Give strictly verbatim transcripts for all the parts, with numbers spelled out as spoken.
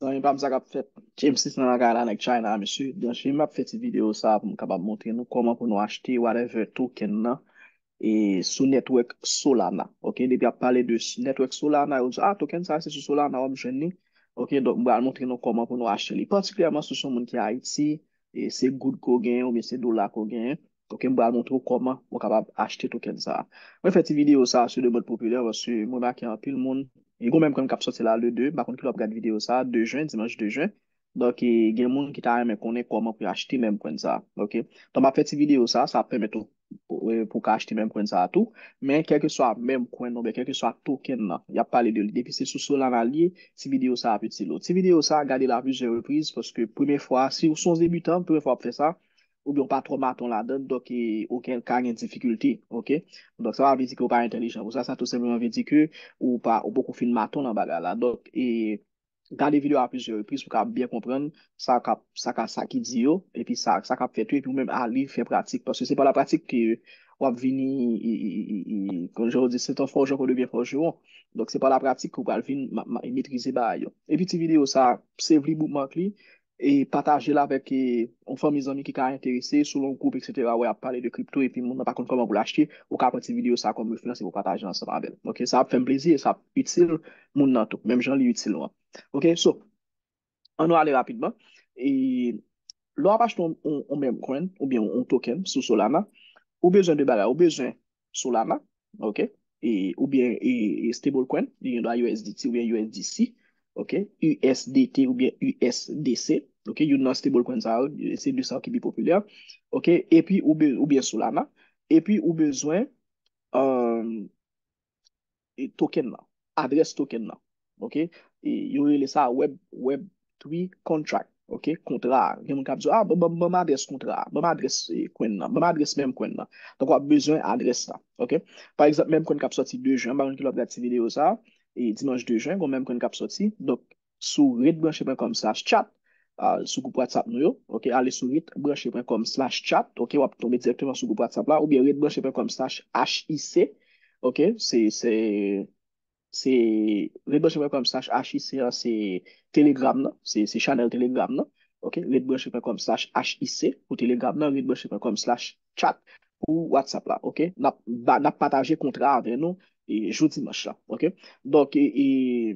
Zanmi pa m, sa k ap fèt? James Six nan lakay la, nèg China, mesye. Donk, m ap fè ti videyo sa pou m kapab montre nou kòman pou nou achte whatever token nan e sou network Solana. Ok, depi ap pale de s- network Solana, yo di, ah, token sa se sou Solana w ap jwenn li. Ok, donk m pral montre nou kòman pou nou achte li. Patikilyèman si w se yon moun ki Ayiti, e se goud ke w genyen oubyen se dola ke w genyen. Ok, m pral montre w kòman ou kapab achte token sa. Mwen fè ti videyo sa sou de mòd popilè paske mwen remake anpil moun, e gen menm kòm k ap sòti la le de, m pa konn kilè w ap gade videyo sa, de jen, dimanch de jen. Donk, e, gen moun ki ta renmen konnen kòman pou yo achte mèm coin sa. Ok. Donk, m ap fè ti videyo sa, sa ap pèmèt ou pou, e, pou w ka achte mèm coin sa tou. Men, kèlkeswa mèm coin nan, oubyen kèlkeswa token nan, y ap pale de li. Depi se sou Solana li ye, ti videyo sa ap itil ou. Ti videyo sa, gade l a plizyè repriz, paske premye fwa, si w se yon debitan, premye fwa w ap fè sa, oubyen w pa twò maton ladan, donk, e, ou gen, ka gen difikilte, ok? Donk, sa pa vle di ke w pa entèlijan pou sa, sa tou senpleman vle di ke ou pa, ou poko fin maton nan bagay la. Donk, e, gade videyo a plizyè repriz pou w ka byen konprann sa k ap, sa ka, sa ki di yo, epi sa, sa k ap fèt yo, epi ou menm ale fè pratik, paske se pa la pratik ke w ap vini, e, e, e, e, kon jan yo di, c'est en forgeant qu'on devient forgeron. Donk, se pa la pratik ke w pral vin ma, ma, metrize bagay yo. Epi ti videyo sa, save li, bookmark li, e pataje l avèk, e, yon fanmi zanmi ki ka enterese, sou yon gwoup, etsetera, wè y ap pale de kripto, epi moun nan pa konn kòman pou l achte, ou ka pran ti videyo sa kòm referans epi w pataje ansanm avè l. Ok, sa ap fè m plezi e sa ap itil moun nan tou, menm jan li itil ou an. Ok, so, ann nou ale rapidman. E lè w ap achte yon, yon, yon mèm coin oubyen yon token sou Solana, ou bezwen de bagay, ou bezwen Solana, ok? E, oubyen e, e stablecoin, li gen dwa U S D T oubyen U S D C, ok? U S D T oubyen U S D C, ok? Youn nan stablecoin sa yo, se de sa yo ki pi popilè, ok? Epi ou be, oubyen Solana, epi ou bezwen, um, e, token nan, adrès token nan, ok? E yo rele sa Web, Web three contract, ok? Kontra a. Gen moun k ap di, ah, ban, ban, ban m adrès kontra a, ban m adrès, e, coin nan, ban m adrès mèm coin nan. Donk, w ap bezwen adrès la, ok? Pa egzanp, mèm coin k ap sòti de jen, m pa konn kilè w ap gade ti videyo sa, e dimanch de jen, gen mèm coin k ap sòti. Donk, sou ret branche pwen kòm slash chat, a, sou gwoup WhatsApp nou yo, ok? Ale sou ret branche pwen kòm slash chat, ok? W ap tonbe dirèkteman sou gwoup WhatsApp la, oubyen ret branche pwen kòm slash H I C, ok? Se, se, se ret branche pwen kòm slash H I C an, se Telegram nan, se, se chanèl Telegram nan, ok? Ret branche pwen kòm slash H I C pou Telegram nan, ret branche pwen kòm slash chat pou WhatsApp la, ok? N ap ba, n ap pataje kontra avè nou, e, jou dimanch la, ok? Donk, e, e,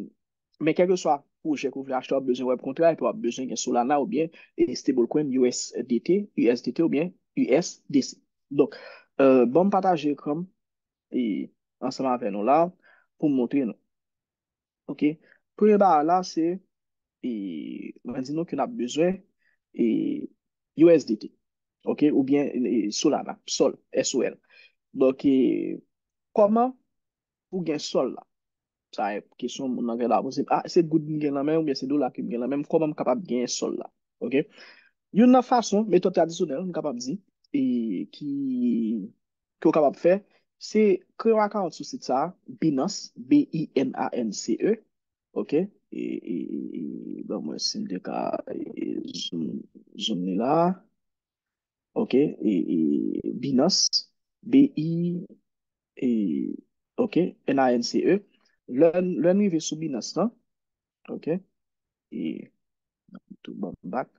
men kèlkeswa pwojè ke w vle achte, w ap bezwen wèb kontra, epi w ap bezwen gen Solana oubyen, e, stablecoin U S D T, U S D T oubyen U S D C. Donk, e, ban m pataje ekran m, e, ansanm avè nou la, pou m montre nou. Ok? Premye bagay la, se, e, mwen di nou ke n ap bezwen, e, U S D T. Ok? Oubyen, e, Solana, Sol, S O L. Donk, e, kòman pou gen Sol la? Sa e kesyon moun nan gen la poze. Ah, se goud m gen nan men m oubyen se dola ke m gen nan men m, kòman m kapab gen Sol la? Ok? Youn nan fason, metòd tradisyonèl, m kapab di, e ki, ke w kapab fè, se kreye yon account sou sit sa a, Binance, B I N A N C E. Ok? E, e, e, e, ban mwen si m te ka, e, zoom, zoom li la. Ok? E, e, Binance, B I, e, ok, N A N C E. Lè, lè n rive sou Binance lan, ok? E, tou ban m back.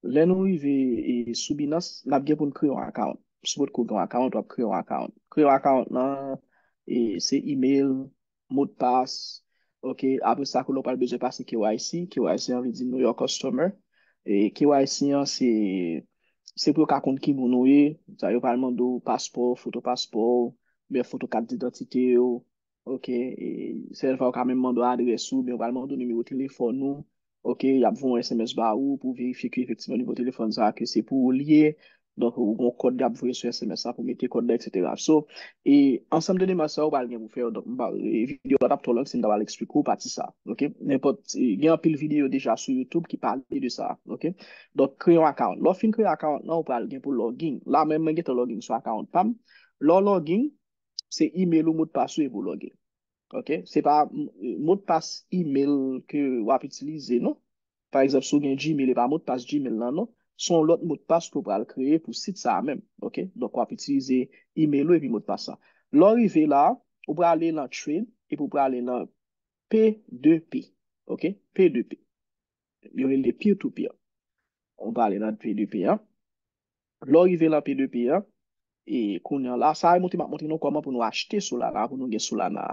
Lè nou rive, e, sou Binance, n ap gen pou n kreye yon account. Si w potko gen yon account, w ap kreye yon account. Kreye yon account lan, e, se email, modpas, ok? Apre sa, kounye a w pral bezwen pase K Y C. K Y C an vle di Know Your Customer. E K Y C an, se, se pou yo ka konn ki moun ou ye. Sa yo pral mande w paspò, foto paspò, oubyen foto kat didantite w, ok? E sèl fwa yo ka menm mande w adrès ou, oubyen yo pral mande w nimewo telefòn ou, ok? Y ap voye yon S M S ba ou pou verifye ke efektivman nimewo telefòn sa a ke se pou ou li ye. Donk, ou gen yon kòd y ap voye sou S M S la pou mete kòd la, etsetera. So, e ansanm de demach sa yo pral gen pou fè yo. Donk, m pa, e, videyo a t ap twò long si m ta pral eksplike w pati sa, ok? Nenpòt, e, gen anpil videyo deja sou YouTube ki pale de sa, ok? Donk, kreye yon account. Lè w fin kreye account lan, ou pral gen pou login. La menm, mwen gentan login sou account pa m. Lè w login, se email ou, modpas ou epi w login. Ok? Se pa m-, modpas email ke w ap itilize, non. Pa egzanp, si w gen Gmail, e pa modpas Gmail lan, non. Se yon lòt modpas ke w pral kreye pou sit sa a menm. Ok? Donk, w ap itilize email ou epi modpas la. Lè w rive la, ou prale nan trade epi ou prale nan P de P. Ok, P de P. Yo rele peer to peer. Ou pale nan P de P an. Lè w rive nan P de P an, e kounye an la, sa e montre, m ap montre nou kòman pou nou achte Solana, pou nou gen Solana.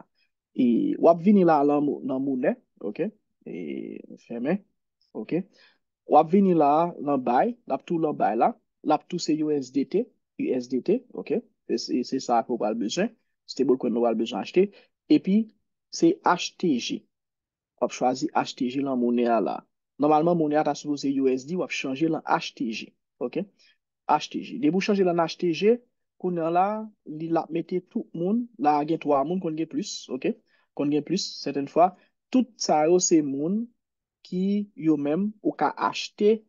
E w ap vini la nan, mo- nan monè, ok? E fèmen, ok? W ap vini la nan bay, l ap tou nan bay la, l ap tou se U S D T, U S D T, ok? Se se- se sa ke w pral bezwen, stablecoin nou pral bezwen achte. Epi, se H T G. W ap chwazi H T G lan monè a la. Nòmalman, monè a ta sipoze U S D, w ap chanje lan H T G. Ok? H T G. Depi w chanje lan H T G, kounye an la, li l ap mete tout moun, la gen twa moun, konn gen plis, ok? Konn gen plis, sètèn fwa. Tout sa yo se moun ki yo menm ou ka achte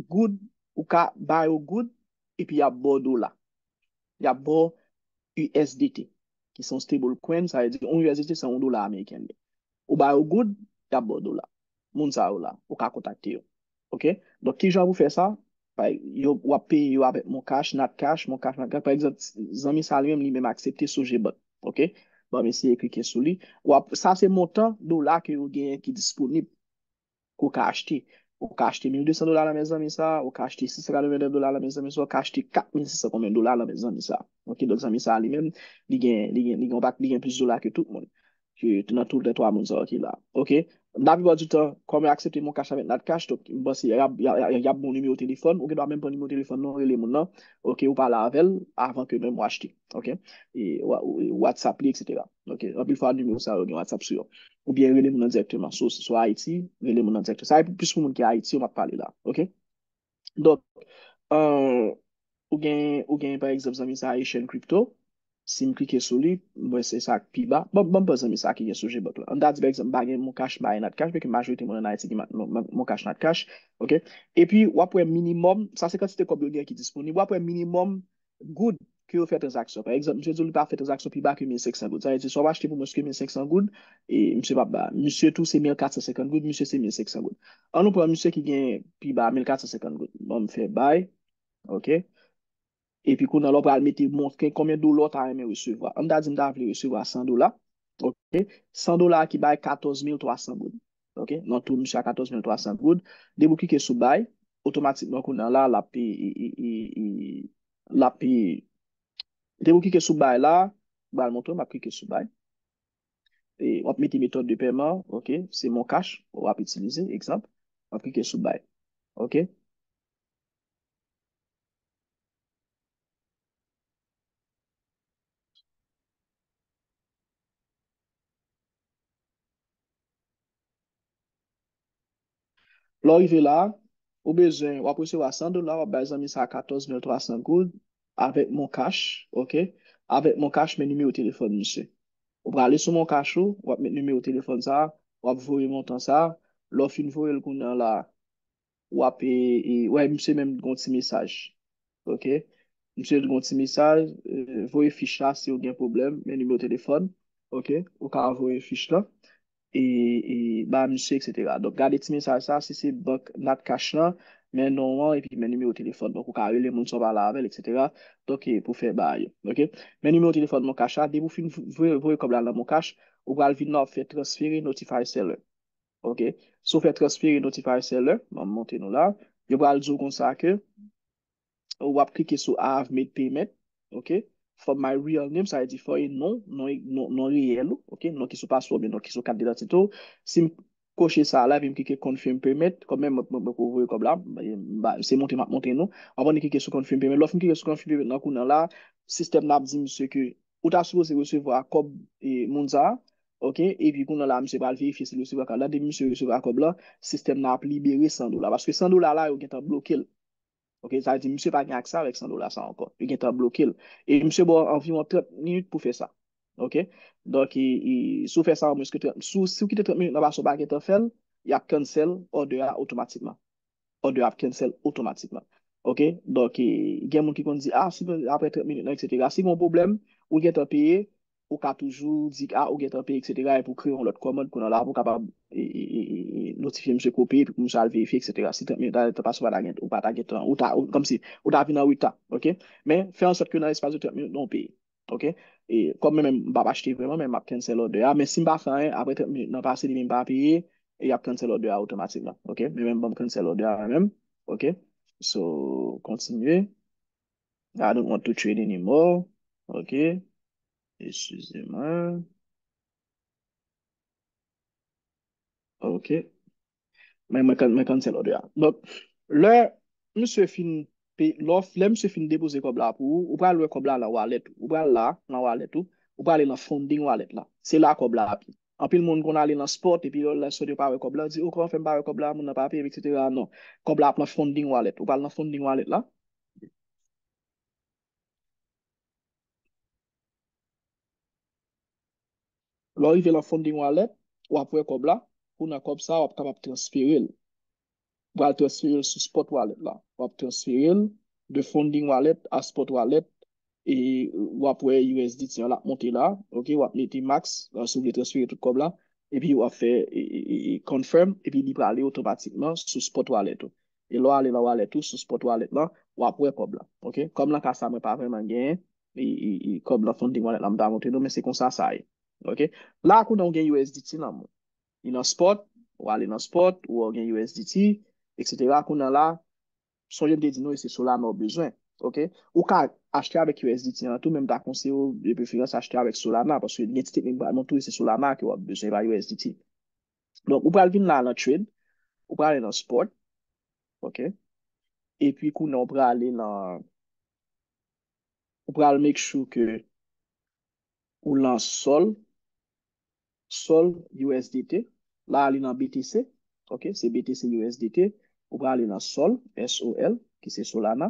goud, ou ka ba yo goud, epi y ap ba w dola. Y ap ba w U S D T, ki se yon stable coin, sa vle di yon U S D T se yon dola ameriken li ye. Ou ba yo goud, y ap ba w dola. Moun sa yo la, ou ka kontakte yo. Ok? Donk, ki jan pou fè sa? Pa- yo, w ap peye yo avèk Mon Cash, Nat Cash, Mon Cash, Nat Cash. Pa egzanp, zanmi sa li menm, li menm aksepte Sogebank. Ok? Bon, m eseye klike sou li. W ap, sa se montan dola ke yo genyen ki disponib ke w ka achte. Ou ka achte mil de san dola nan men zanmi sa, ou ka achte sis san katrevennnèf dola nan men zanmi sa, ou ka achte kat mil sis san konbyen dola nan men zanmi sa. Ok, donk zanmi sa li menm, li gen, li gen, li gen, li gen plis dola ke tout moun. Ke nan tout lè twa moun sa yo ki la. Ok? Laplipa di tan, kòm yo aksepte Mon Cash avèk Nat Cash, donk, m panse y ap, y ap, y ap, y ap ba w nimewo telefòn, ou gen dwa menm pran nimewo telefòn nan, rele moun nan, ok, ou pale avè l avan ke menm ou achte. Ok? E wa- WhatsApp li, et cetera. Ok? Anpil fwa, nimewo sa yo gen WhatsApp sou yo. Oubyen rele moun nan dirèkteman. Si w si w Ayiti, rele moun nan dirèkteman. Sa e plis pou moun ki Ayiti, yo m ap pale la. Ok? Donk, euh, ou gen, ou gen, pa egzanp, zanmi sa Haitian Crypto. Si m klike sou li, mwen se sa k pi ba. Bon, bon, ban m pran zanmi sa ki gen Sogebank la. Ann ta di, pa egzanp, m pa gen Mon Cash, m pa gen Nat Cash, paske majorite moun ann Ayiti gen ma- Mon Mon Cash, Nat Cash. Ok? Epi, w ap wè minimòm, sa se kantite kòb yo gen ki disponib. W ap wè minimòm goud ke yo fè tranzaksyon. Pa egzanp, misye di w li pa fè tranzaksyon pi ba ke mil senk san goud. Sa vle di, si w ap achte pou mwens ke mil senk san goud, e misye p ap ba. Misye tou se mil kat san senkant goud, misye se mil senk san goud. Ann nou pran misye ki gen pi ba mil kat san senkant goud. Ban m fè bay. Ok? Epi kounye a la, w pral mete montre konbyen dola w ta renmen resevwa. Ann ta di m ta vle resevwa san dola. Ok? San dola ki bay katòz mil twa san goud. Ok? Nan tou misye a katòz mil twa san goud. Depi w klike sou bay, otomatikman kounye a la, l ap, e, e, e, e, e, l ap, e, depi w klike sou bay la, m pral montre w, m ap klike sou bay. E, w ap mete metòd de pèman, ok? Se Mon Cash, w ap itilize, egzanp. W ap klike sou bay. Ok? Lè w rive la, ou bezwen, w ap resevwa san dola, w ap bay zanmi sa katòz mil twa san goud avèk Mon Cash, ok? Avèk Mon Cash, men nimewo telefòn misye. Ou prale sou Mon Cash ou, w ap met nimewo telefòn sa, w ap voye montan sa, lè w fin voye l kounye a la, w ap, e, e, wè, misye menm gon ti mesaj. Ok? Misye gon ti mesaj, e, voye fich la si w gen pwoblèm, men nimewo telefòn. Ok? Ou ka voye fich la. E, e, ba misye, et cetera. Donk, gade ti mesaj sa, si se bank Nat Cash lan, men non an, epi men nimewo telefòn. Donk, ou ka rele moun sa w pale avè l, et cetera. Donk, e, pou fè bagay yo. Ok? Men nimewo telefòn Mon Cash la, depi w fin voye, voye kòb la nan Mon Cash, ou pral vin la, w ap fè transfere, notify seller. Ok? Si w fè transfere notify seller, m ap montre nou la. Yo pral di w konsa ke w ap klike sou I have made payment. Ok? For my real name, sa vle di fò e non, non, non, non reyèl ou, ok? Non ki sou paspò oubyen non ki sou kat didantite w. Si m koche sa la, epi m klike confirm payment, kòm mwen, mwen, mwen poko voye kòb la, m ba- se montre m ap montre nou. Anvan nou klike sou confirm payment. Lè w fin klike sou confirm payment nan kounye a la, sistèm nan ap di misye ke ou ta sipoze resevwa kòb, e, moun sa a, ok? Epi kounye a la, misye pral verifye si l resevwa kòb la. Depi misye resevwa kòb la, sistèm nan ap libere san dola. Paske san dola la, yo gentan bloke l. Ok? Sa vle di, misye pa gen aksè avèk san dola sa ankò. Yo gentan bloke l. E misye ba w anviwon trant minit pou fè sa. Ok? Donk, e, e, si w fè sa an mwens ke trant, si w, si w kite trant minit nan pase, w pa gentan fè l, y ap cancel order a otomatikman. Order a ap cancel otomatikman. Ok? Donk, e, gen moun ki konn di, ah, si apre trant minit nan, et cetera. Si gen yon pwoblèm, ou gentan peye, ou ka toujou di, ah, ou gentan peye, et cetera, epi w kreye yon lòt kòmann kounye a la pou w kapab, e, e, e, e, e, notifye misye ke w peye, epi pou misye al verifye, et cetera. Si trant minit la gentan pase, ou pa ta gen, ou pa ta gentan, ou ta, ou, kòmsi, ou ta vin an reta, ok? Men, fè an sòt ke nan espas de trant minit, non, w peye, ok? E, kòm mwen menm, m p ap achte vrèman, men m ap cancel order a, men si m pa fè anyen, apre trant minit nan pase, depi m pa peye, e y ap cancel order a otomatikman. Ok, men menm ban m cancel order a menm. Ok, so, kontinye. I don't want to trade anymore. Ok, eskize mwen. Ok. Men mwen kan- mwen cancel order a. Donk, lè misye fin pe, lè w- lè misye fin depoze kòb la pou ou, ou pral wè kòb la nan wallet ou. Ou pral la, nan wallet ou, ou prale nan funding wallet la. Se la kòb la ap ye. Anpil moun konn ale nan spot, epi lè, lè spot yo pa wè kòb la, yo di, "O, kòman fè m pa wè kòb la, moun nan pa peye m, et cetera." Non. Kòb la ap nan funding wallet. Ou pral nan funding wallet la. Lè w rive nan funding wallet, w ap wè kòb la. Kounye a kòb sa, w ap kapab transfere l. W pral transfere l sou spot wallet la. W ap transfere l de funding wallet a spot wallet. E w ap wè U S D T an l ap monte la. Ok, w ap mete max, la, si w vle transfere tout kòb la. Epi w ap fè e, e, e, e, confirm, epi li prale otomatikman sou spot wallet ou. E lè w ale nan wallet ou, sou spot wallet lan, w ap wè kòb la. Ok, kòm nan ka sa, mwen pa vrèman genyen e, e, e, kòb nan funding wallet la, m ta montre nou, men se konsa sa ye. Ok, la, kounye a w gen U S D T nan men w. Li nan spot, ou ale nan spot, ou wè w gen U S D T, et cetera. Kounye a la, sonje m te di nou, e se Solana w bezwen. Ok, ou ka achte avèk U S D T an tou, men m ta konseye w de preferans achte avèk Solana, paske gen ti teknik m pral montre w, se Solana ke w ap bezwen, e pa U S D T. Donk, ou pral vin la nan trade, ou pral nan spot, ok? Epi kounye a ou pral ale nan, ou pral make sure ke ou lan Sol, Sol U S D T. La, li nan B T C, ok? Se B T C U S D T. Ou pral ale nan Sol, S O L, ki se Solana,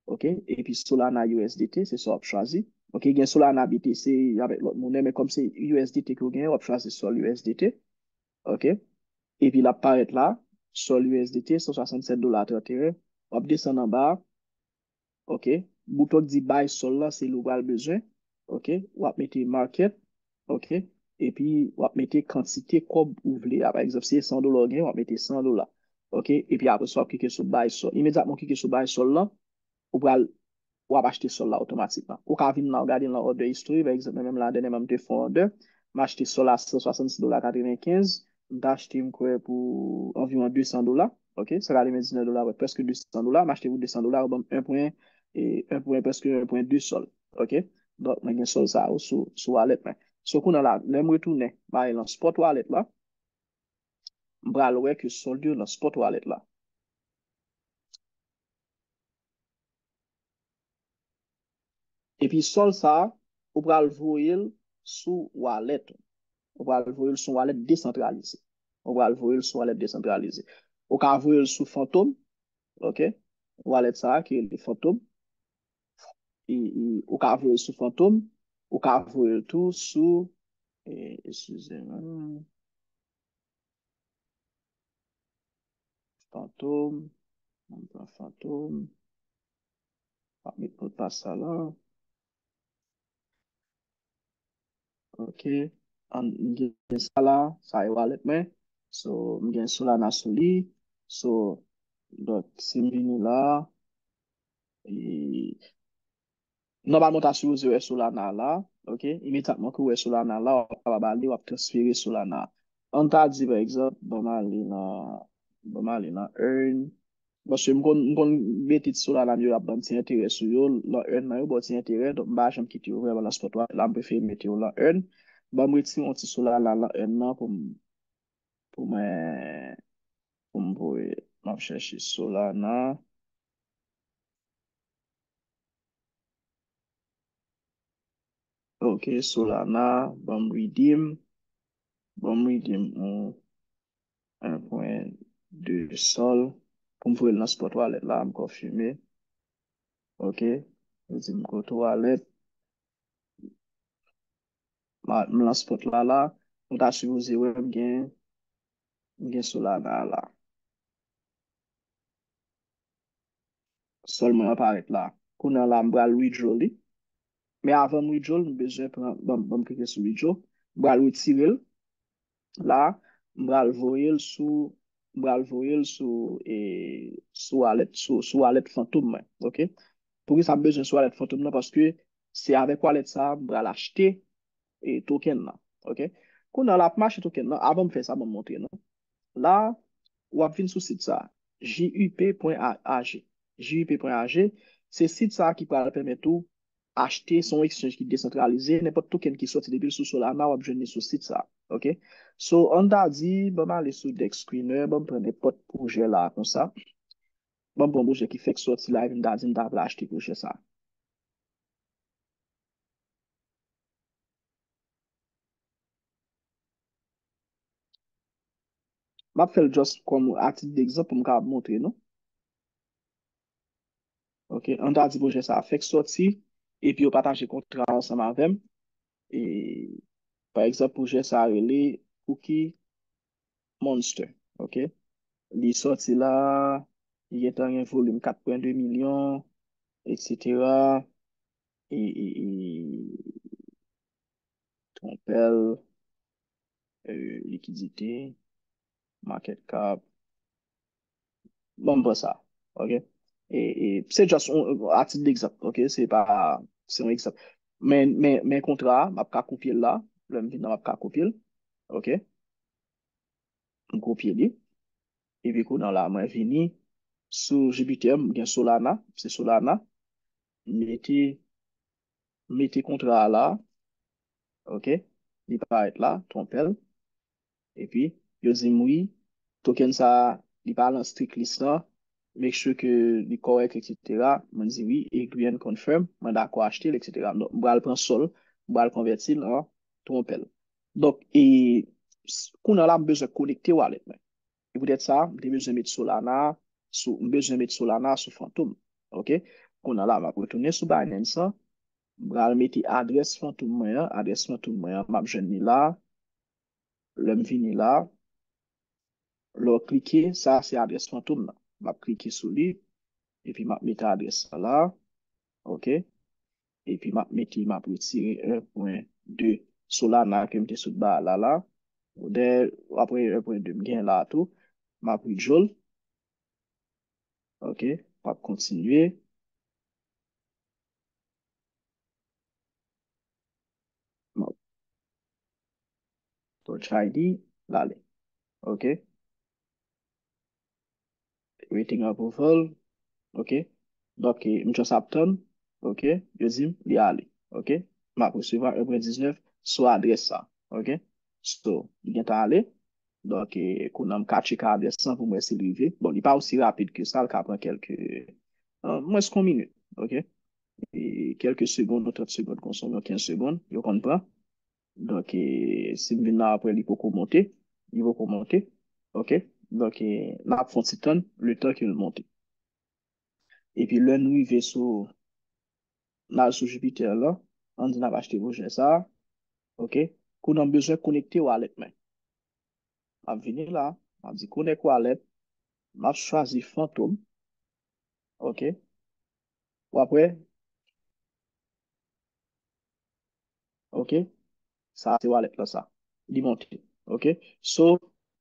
ok? Epi Solana U S D T, se sa w ap chwazi. Ok, gen Solana B T C avèk lòt monè, men kòm se U S D T ke w genyen, w ap chwazi Sol U S D T. Ok? Epi l ap parèt la, Sol U S D T, san swasannsèt dola trannteyen. W ap desann anba. Ok? Bouton k di buy Sol la, se li w pral bezwen. Ok? W ap mete market. Ok? Epi w ap mete kantite kòb ou vle a. Pa egzanp, si se san dola w gen, w ap mete san dola. Ok? Epi apre sa, w ap klike sou buy Sol. Imedyatman w klike sou buy Sol la, ou pral w ap achte Sol la otomatikman. Ou ka vin la, w gade nan order history, pa egzanp, mwen menm la, dènyèman m te fè yon order, m achte Sol la san swasann sis dola katrevenkenz, m t achte, m kwè, pou anviwon de san dola, ok? Sa ka rive diznèf dola, prèske de san dola, m achte pou de san dola, yo ban m en pwen, e, en pwen, prèske en pwen de Sol, ok? Donk, mwen gen Sol sa yo sou, sou wallet mwen. So, kounye a la, lè m retounen, m ale nan spot wallet la, m pral wè ke Sol yo nan spot wallet la. Epi Sol sa a, ou pral voye l sou wallet ou. Ou pral voye l sou wallet desantralize. Ou pral voye l sou wallet desantralize. Ou ka voye l sou Fantom, ok? Wallet sa a ki rele Fantom. E, e, ou ka voye l sou Fantom. Ou ka voye l tou sou, e, eskize mwen. Fantom. Mwen pran Fantom. Mwen met mot pas sa la. Ok. An, m gen sa la. Sa e wallet mwen. So, m gen Solana sou li. So, donk, si m vini la, e, nòmalman, w ta sipoze wè Solana la, ok? Imedyatman ke w wè Solana la, w ap kapab ale, w ap transfere Solana. Ann ta di, pa egzanp, ban m ale nan, ban m ale nan Earn. Paske m konn, m konn mete ti Solana m yo, y ap ban m ti enterè sou yo, lan Earn nan yo, ba w ti enterè, donk m pa janm kite yo vrèman lan spot wallet la, m prefere mete yo lan Earn. Ban m retire yon ti Solana lan Earn nan pou m, pou mwen, pou m voye. M ap chèche Solana. Ok, Solana, ban m redeem. Ban m redeem yon en pwen de Sol. Pou m voye l nan spot wallet la, m konfime. Ok, yo di m go to wallet. Ma, m lan spot la la. Nou ta sipoze wè m gen, m gen Solana la. Sol mwen an parèt la. Kounye a la, m pral withdraw li. Men avan m withdraw l, m bezwen pran, ban m, ban m klike sou withdraw. M pral retire l. La, m pral voye l sou, m pral voye l sou, e, sou wallet, sou, sou wallet Fantom mwen, ok? Poukisa m bezwen sou wallet Fantom nan? Paske se avèk wallet sa a m pral achte, e, token nan, ok? Kounye a la, pou m achte token nan, avan m fè sa, ban m montre nou. la, w ap vin sou sit sa, J U P pwen A G. J U P pwen A G, se sit sa ki pral pèmèt ou achte, se yon exchange ki desantralize, nenpòt token ki sòti depi l sou Solana, w ap jwenn li sou sit sa. Ok? So, ann ta di, ban m ale sou Dex Screener, ban m pran nenpòt pwojè la konsa. Ban m pran pwojè ki fèk sòti la, epi m ta di m ta vle achte pwojè sa. M ap fè l just kòm a tit degzanp pou m kapab montre nou. Ok, ann ta di pwojè sa a fèk sòti, epi yo pataje kontra ansanm avè m. E, pa egzanp, pwojè sa a rele Cookie Monster. Ok, li sòti la, li gentan gen volim kat pwen de milyon, etsetera. E, e, e, Twonpèl, e, likidite, market cap. Bon, m pran sa. Ok? E, e, se just yon, a tit degzanp. Ok? Se pa, se yon egzanp. Men, men, men kontra a, m ap ka kopye l la. Lè m vin nan, m ap ka kopye l. Ok? M kopye li. Epi kounye a la, mwen vini sou Jupiter, m gen Solana, se Solana. M mete, m mete kontra a la. Ok? Li parèt la, Twonpèl. Epi, yo di m wi, token sa, li pa nan strict list lan, make sure ke li kòrèk, etsetera. Mwen di wi, agree and confirm, mwen dakò achte l, etsetera. Donk, m pral pran sòl, m pral konvèti l an Twonpèl. Donk, e, s- kounye a la, m bezwen konekte wallet mwen. E poutèt sa, m te bezwen met Solana sou, m bezwen met Solana sou Fantom. Ok? Kounye a la, m ap retounen sou Binance lan. M pral mete adrès Fantom mwen an. Adrès Fantom mwen an, m ap jwenn li la. Lè m vini la, lè w klike, sa se adrès Fantom nan. M ap klike sou li, epi m ap mete adrès sa la. Ok? Epi m ap mete, m ap retire en pwen de Solana ke m te sot ba la la. Dè, apre en pwen de m gen la tou, m ap withdraw l. Ok, m ap kontinye. M ap Touch I D, l ale. Ok. Waiting approval. Ok. Donk, eh, m just ap tann. Ok. Yo di m, li ale. Ok. M ap resevwa en pwen diznèf sou adrès sa. Ok. So, li gentan ale. Donk, eh, kounye a m ka tcheke adrès lan pou m wè si l rive. Bon, li pa osi rapid ke sa, l ka pran kèlke, eh, mwens ke yon minit. Ok. E kèlke segonn ou trant segonn, konsa, yon kenz segonn, yo konn pran. Donk, eh, si m vin la apre, li poko monte. Li poko monte. Ok. Donk, eh, n ap fè yon ti tann, letan ke l monte. Epi lè n rive sou, n al sou Jupiter lan, ann di n ap achte pwojè sa. Ok. Kounye a m bezwen konekte wallet mwen. M ap vini la, m ap di connect wallet, m ap chwazi Fantom. Ok. Ou ap wè, ok. Sa se wallet lan sa. Li monte. Ok. So,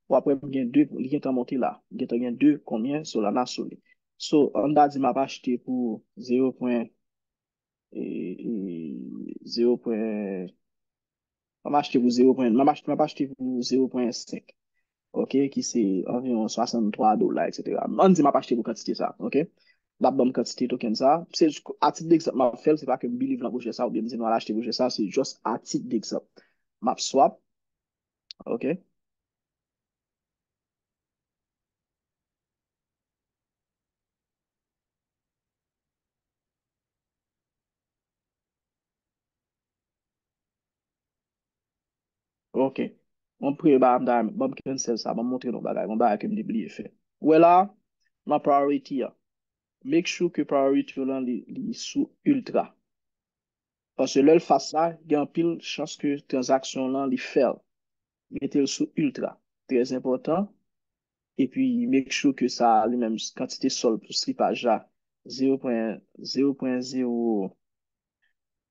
w ap wè m gen de, li gentan monte la. Gentan gen de konbyen Solana sou li. So, ann ta di m ap achte pou zewo pwen, e, e, zewo pwen, m ap achte pou zewo pwen, m ap achte, m ap achte pou zewo pwen senk. Ok, ki se anviwon swasanntwa dola, etsetera. Ann di m ap achte pou kantite sa, ok? L ap ban m kantite token sa. Se a tit degzanp m ap fè l, se pa ke m believe nan pwojè sa oubyen m di nou al achte pwojè sa, se just a tit degzanp. M ap swap, ok? Ok. Mwen premye bagay m ta renmen, ban m cancel sa, ban m montre nou bagay, yon bagay ke m te bliye fè. Ou wè la, nan priority a, make sure ke priority lan li, li sou ultra. Paske lè l fas la, gen anpil chans ke tranzaksyon lan li fail. Mete l sou ultra. Trè enpòtan. Epi make sure ke sa li menm kantite sòl pou slipaj la, zewo pwen zewo pwen zewo,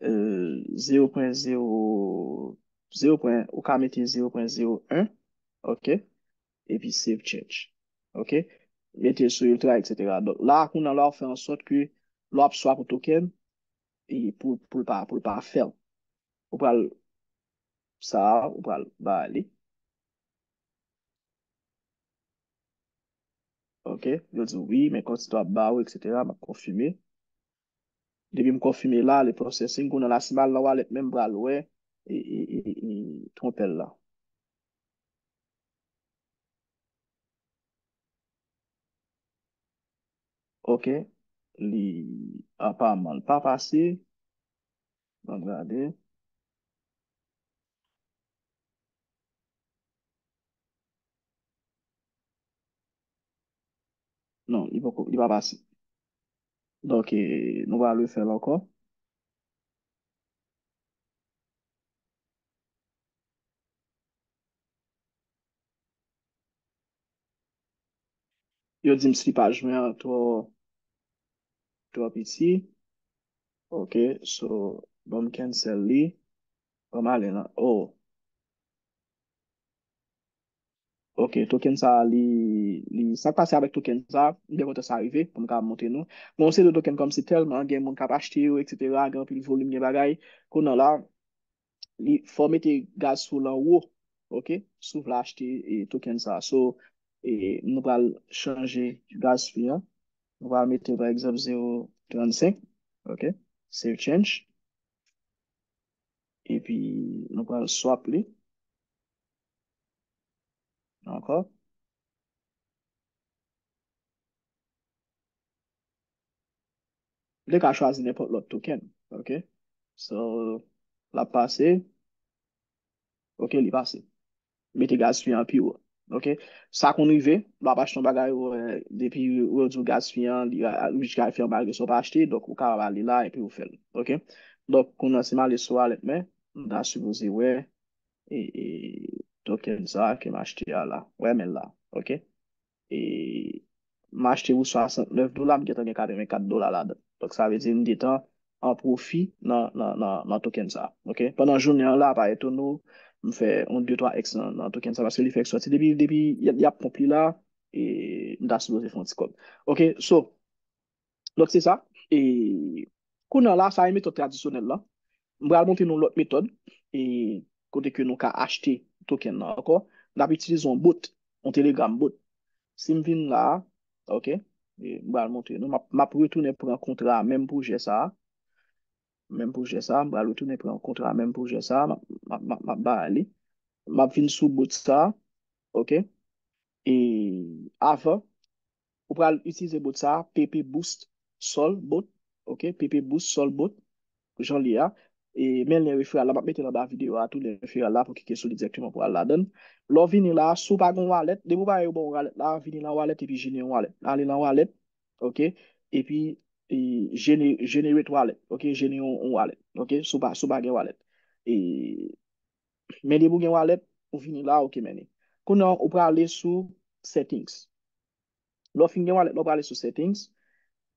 euh, zewo pwen zewo, zewo pwen, ou ka mete zewo pwen zewo en, ok? Epi save change, ok? Mete l sou ultra, etsetera. Donk la, kounye a la, w fè an sòt ke lè w ap swap yon token, e pou, pou l pa, pou l pa fail. Ou pral, sa, ou pral ba li. Ok, yo di w wi, men kòd sa ap ba ou, etsetera. M ap konfime. Depi m konfime la, li processing. Kounye a la, si m al nan wallet menm, m pral wè e, e, e, e twonpèl la. Ok, li apaman l pa pase. Ann gade. Non, li poko, li pa pase. Donk, eh, nou pral refè l ankò. Yo di m slipaj mwen an twò, twò piti. Ok, so, ban m cancel li. Ban m ale nan, oh. Ok, token sa a, li, li, sa k pase avèk token sa a, m byen kontan sa rive, pou m ka montre nou. Bon, se de token kòmsi tèlman, gen moun k ap achte yo, etsetera, gen anpil volim, gen bagay. Kounye a la, li, fò w mete gaz fwi w lan wo, ok, si w vle achte e, token sa a. So, e, nou pral chanje gaz fwi an. Nou pral mete, pa egzanp, zewo trannsenk, ok, save change. Epi, nou pral swap li. Ankò. Ou te ka chwazi nenpòt lòt token, ok? So, l ap pase. Ok, li pase. Mete gaz fwi an pi wo, ok? Sa konn rive, w ap achte yon bagay, ou wè, depi yo di w gaz fwi an, li a- li ka fè yon bagay ke sa w pa achte, donk ou kapab ale la epi ou fè l, ok? Donk, kounye a si m ale sou wallet mwen, m ta sipoze wè e, e, token sa ke m achte a la. Wè men l la, ok? E, m achte pou swasantnèf dola, m gentan gen katrevenkat dola ladan. Donk, sa vle di m gentan an pwofi nan, nan, nan, nan token sa, ok? Pandan jounen an la, pa etone w, m fè yon de twa X nan, nan token sa, paske li fèk sòti. Depi, depi y, y ap ponp li la, e, m ta sipoze fè yon ti kòb. Ok, so, Donk, se sa. E kounye a la, sa e metòd tradisyonèl la. M pral montre nou lòt metòd, e kote ke nou ka achte token nan ankò. N ap itilize yon bot, yon Telegram bot. Si m vin la a, ok, e m pral montre nou. M ap, m ap retounen pran kontra a, menm pwojè sa a. Menm pwojè sa a, m pral retounen pran kontra a, menm pwojè sa a, m ap, m ap, m ap, m ap bay li. M ap vin sou bot sa a, ok. E avan, ou pral itilize bot sa a, P P Boost Sol Bot, ok, P P Boost Sol Bot, jan li a. E men lyen referral la, m ap mete l anba videyo a tou, lyen referral la pou w klike sou li dirèkteman pou w al ladan l. Lè w vini la, si w pa gen wallet, depi w pa gen yon bon wallet la, vini nan wallet epi jene yon wallet. Ale nan wallet, ok, epi e, jene, generate wallet, ok, jene yon, yon wallet, ok, si w pa, si w pa gen wallet. E, men depi w gen wallet, ou vini la, ok, men li. Kounye a, ou prale sou settings. Lè w fin gen wallet la, ou prale sou settings.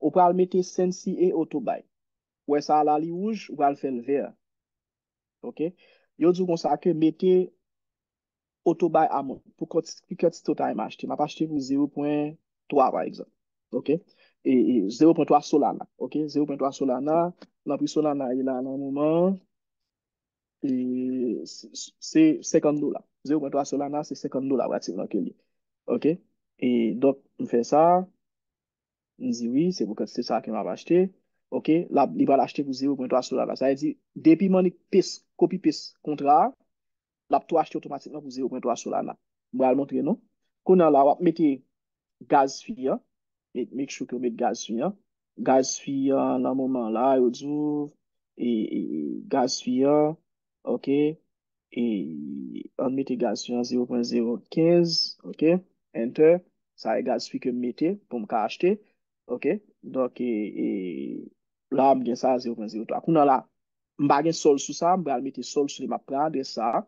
Ou pral mete Send C A Auto Buy. Ou wè sa a la, li wouj, ou pral fè l vè. Ok? Yo di w konsa ke mete auto buy amount pou kont-, ki kantite w ta renmen achte. M ap achte pou zewo pwen twa, pa egzanp. Ok? E, e zewo pwen twa Solana. Ok? Zewo pwen twa Solana. Nan pri Solana ye la nan moman an, e, se, se senkant dola. Zewo pwen twa Solana, se senkant dola pratikman ke li. Ok? E donk, m fè sa. M di wi, se pou kantite sa ke m ap achte. Ok, l ap, li pral achte pou zewo pwen twa Solana. Sa vle di, depi m annik paste, copy paste kontra a, l ap tou achte otomatikman pou zewo pwen twa Solana. M pral montre nou. Kounye a la, w ap mete gaz fi an. Make, make sure ke w met gaz fi an. Gaz fi an, nan moman la, yo di w, e, e, e, gaz fi an, ok, e ann mete gaz fi an zewo pwen zewo kenz, ok, enter. Sa e gaz fi ke m mete pou m ka achte, ok. Donk, e, e, la, m gen sa, zewo pwen zewo twa. Kounye a la, m pa gen sòl sou sa, m pral mete sòl sou li, m ap pran adrès sa.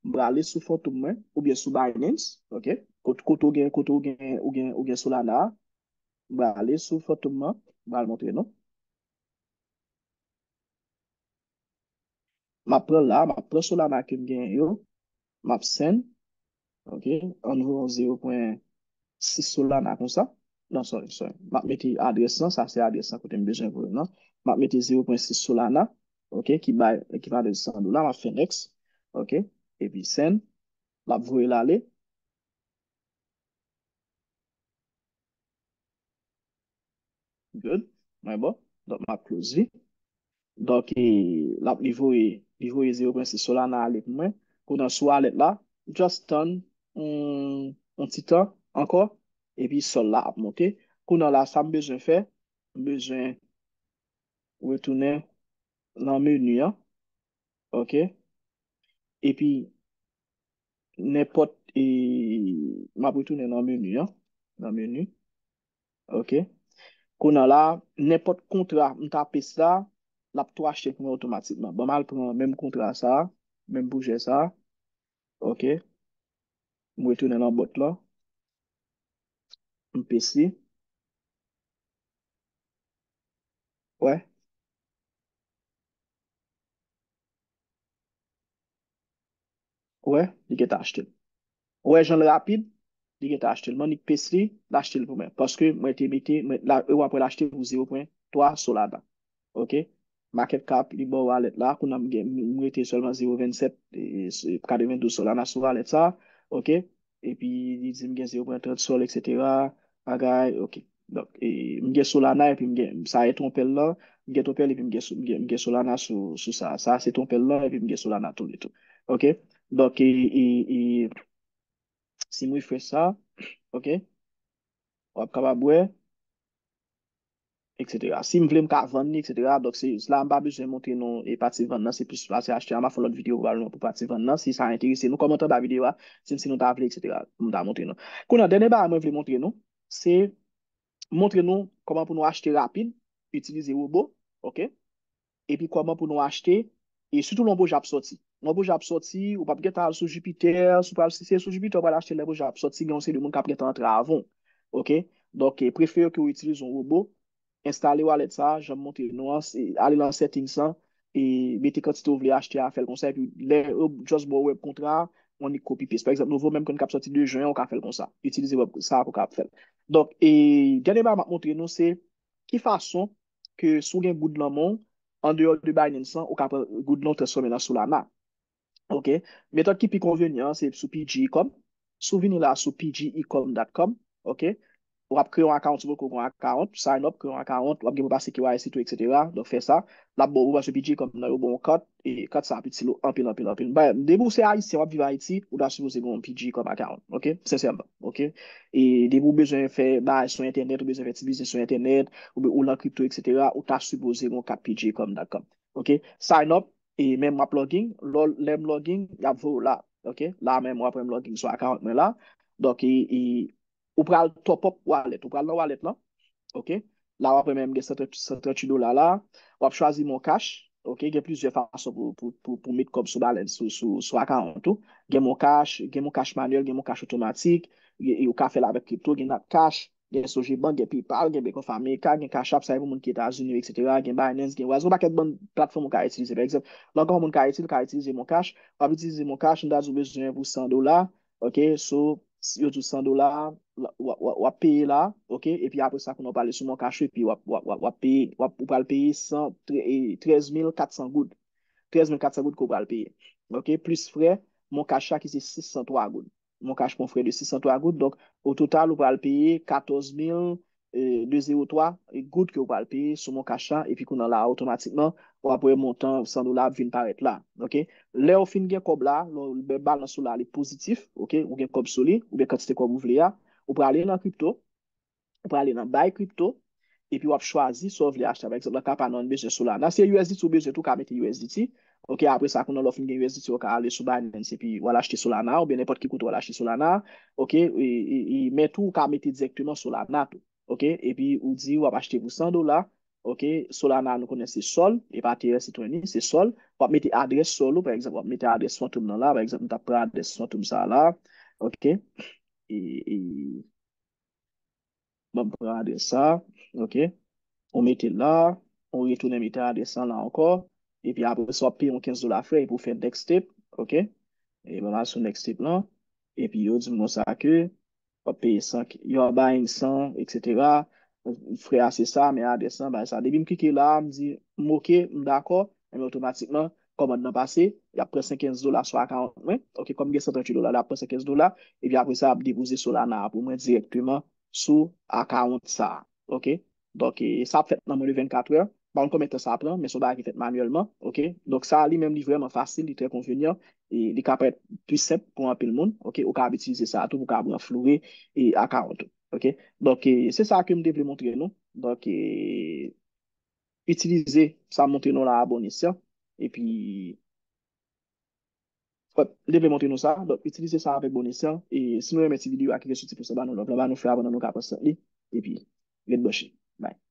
M prale sou Fantom mwen, oubyen sou Binance, ok. Kot-, kote w gen, kote w gen, ou gen, ou gen Solana a. M prale sou Fantom mwen, m pral montre nou. M ap pran la, m ap pran Solana ke m genyen yo, m ap send, ok, anviwon zewo pwen sis Solana konsa. Non, sorry, sorry. M ap mete adrès lan, sa se adrès lan kote m bezwen voye l nan. M ap mete zewo pwen sis Solana, ok, ki bay, ki valè san dola, m ap fè next, ok, epi send, l ap voye l ale. Good. Mwen bon. Donk, m ap close li. Donk, e, l ap, li voye, li voye zewo pwen sis Solana ale pou mwen. Kounye a sou wallet la, just tann yon, yon ti tan ankò, epi sòl la ap monte. Kounye a la, sa m bezwen fè, m bezwen retounen nan meni an. Ok. Epi, nenpòt, e, m ap retounen nan meni an. Nan meni. Ok. Kounye a la, nenpòt kontra m ta pes la, l ap tou achte l pou mwen otomatikman. Bon, m al pran menm kontra sa, menm pwojè sa. Ok. M retounen nan bòt la. M pes li. Wè. Wè, li gentan achte l. Wè jan l rapid, li gentan achte l. M annik pes li, l achte l pou mwen. Paske mwen te mete, mwen, la, w ap wè l achte pou zewo pwen twa Solana. Ok? Market cap, li ba w wallet la. Kounye a m gen, m rete sèlman zewo vennsèt, e, e, katrevendouz Solana sou wallet sa. Ok? Epi, li di m gen zewo pwen trant Sol, etsetera. Bagay, ok. Donk, e, m gen Solana epi m gen, sa e twonpèl lan. M gen twonpèl epi m gen, m gen, m gen Solana sou, sou sa. Sa se twonpèl lan epi m gen Solana tou li tou. Ok? Donk, e, e, e, si m refresh sa, ok? W ap kapab wè, etsetera. Si m vle, m ka vann li, etsetera. Donk, se, la, m pa bezwen montre nou e pati vann nan, se plis pati achte a. M a fè yon lòt videyo pwobableman pou pati vann nan, si sa enterese nou. Kòmante anba videyo a, di m si nou ta vle, etsetera. M ta montre nou. Kounye a, dènye bagay mwen vle montre nou, se montre nou kòman pou nou achte rapid, itilize wobo, ok? Epi kòman pou nou achte, e sitou lè yon pwojè ap sòti. Lè yon pwojè ap sòti, ou p ap gentan al sou Jupiter, si w pral, si se sou Jupiter ou pral achte lè pwojè ap sòti, gen yon seri de moun k ap gentan antre avan w. Ok? Donk, e, prefere ke w itilize yon wobo, enstale wallet sa, jan m montre nou an, se, ale nan settings lan, e mete kantite w vle achte a, fè l konsa, epi lè yo just ba w web kontra a, w annik kopi paste. Pa egzanp, nouvo meme coin k ap sòti de jen an, ou ka fè l konsa. Itilize web sa pou w ka fè l. Donk, e dènye bagay m ap montre nou, se ki fason ke si w gen goud nan men w, andeyò de Binance lan, ou ka pran goud lan w transfòme nan Solana. Ok? Metòd ki pi konvenyan an, se sou P G Ecom. Si w vini la sou P G Ecom dot com, ok? W ap kreye yon account, si w poko gen yon account, sign up, kreye yon account, w ap gen pou pase K Y C tou, etsetera. Donk fè sa. L ap ba w, paske P G Ecom nan yo ba w yon kat, e kat sa ap itil ou anpil, anpil, anpil. Ba, depi w se Ayisyen, w ap viv Ayiti, ou ta sipoze gen yon P G Ecom account, ok? Sensèman, ok? E depi w bezwen fè bagay sou entènèt, ou bezwen fè ti biznis sou entènèt, ou, ou lan kripto, etsetera, ou ta sipoze gen yon kat P G Ecom dot com. Ok? Sign up, e menm m ap login, lò, lè m login, y ap voye w la. Ok? La menm w ap wè m login sou account mwen la. Donk, e, e, ou pral top up wallet, ou pral nan wallet lan. Ok? La w ap wè menm gen san trant, san trant uit dola la. W ap chwazi Mon Cash. Ok? Gen plizyè fason pou, pou, pou, pou met kòb sou balance, sou, sou, sou account ou. Gen Mon Cash, gen Mon Cash manuel, gen Mon Cash otomatik. E, e ou ka fè l avèk kripto, gen Nat Cash. Gen Sogebank, gen PayPal, gen Bank of America, gen Cash App, sa e pou moun ki Etazini yo, etsetera. Gen Binance, gen Wise, gen yon pakèt bann platfòm ou ka itilize. Pa egzanp, la ankò yon moun ka itilize, ka itilize Mon Cash, w ap itilize Mon Cash, m ta di w bezwen pou san dola, ok, so, si yo di w san dola, w, w, w, w ap peye la, ok, epi apre sa, kounye a w prale sou Mon Cash, epi w ap, w ap, w ap, w ap peye, w ap, ou pral peye san, tre-, e, trèz mil kat san goud. Trèz mil kat san goud ke w pral peye, ok, plis frè Mon Cash la ki se sis san twa goud. Mon Cash pran frè de sis san twa goud. Donk, o total, ou pral peye katòz mil de zewo twa goud ke ou pral peye sou Mon Cash la. Epi kounye a la, otomatikman, w ap wè montan san dola ap vin parèt la. Ok? Lè w fin gen kòb la, lè balans ou la, li pozitif, ok? Ou gen kòb sou li, oubyen kantite kòb ou vle a, ou prale nan kripto, ou prale nan Buy Crypto, epi w ap chwazi sa w vle achte. Pa egzanp, nan ka pa nou, nou bezwen Solana. Si se U S D T ou bezwen tou, ou ka mete U S D T. Ok, apre sa, kounye a lè w fin gen U S D T, ou ka ale sou Binance epi w al achte Solana, oubyen nenpòt ki kote w al achte Solana. Ok, e, e, e, men tou, ou ka mete dirèkteman Solana tou. Ok, epi ou di w ap achte pou san dola. Ok, Solana, nou konnen se Sol, e pa T R C twenty, se Sol. W ap mete adrès Sol ou, pa egzanp, w ap mete adrès Fantom nan la, pa egzanp, m t ap pran adrès Fantom sa la. Ok, e, e, Ban m pran adrès sa, ok? Ou mete l la, ou retounen mete adrès lan la ankò, epi apre sa, w ap peye yon kenz dola frè epi w fè next step, ok? E ban m al sou next step lan, epi yo di m konsa ke w ap peye san, you are buying san, etsetera. Frè a se sa, men adrès lan, bay sa. Depi m klike la, m di, m ok, m dakò, enben otomatikman, kòmand nan pase, y ap pran senkenz dola sou akawont mwen. Ok, kòm gen san tranntuit dola la, y ap pran senkenz dola, epi apre sa, y ap depoze Solana a pou mwen dirèkteman sou akawont sa a. Ok? Donk, e, sa ap fèt nan mwens de vennkat è. Pa konn konbyen tan sa pran, men se yon bagay ki fèt manyèlman, oke? Donk, sa li menm, li vrèman fasil, li trè konvenyan, e li ka parèt pi senp pou anpil moun, oke? Ou kapab itilize sa tou pou kapab ranfloure e akawont ou, oke? Donk, e, se sa ke m te vle montre nou. Donk, e, itilize sa m montre nou la a bon esyan, epi, m te vle montre nou sa, donk, itilize sa avèk bon esyan, e si nou renmen ti videyo a, klike sou ti pous anba nou, love la, ba nou fè a pandan nou ka pran sant li, epi, ret branche. Bye.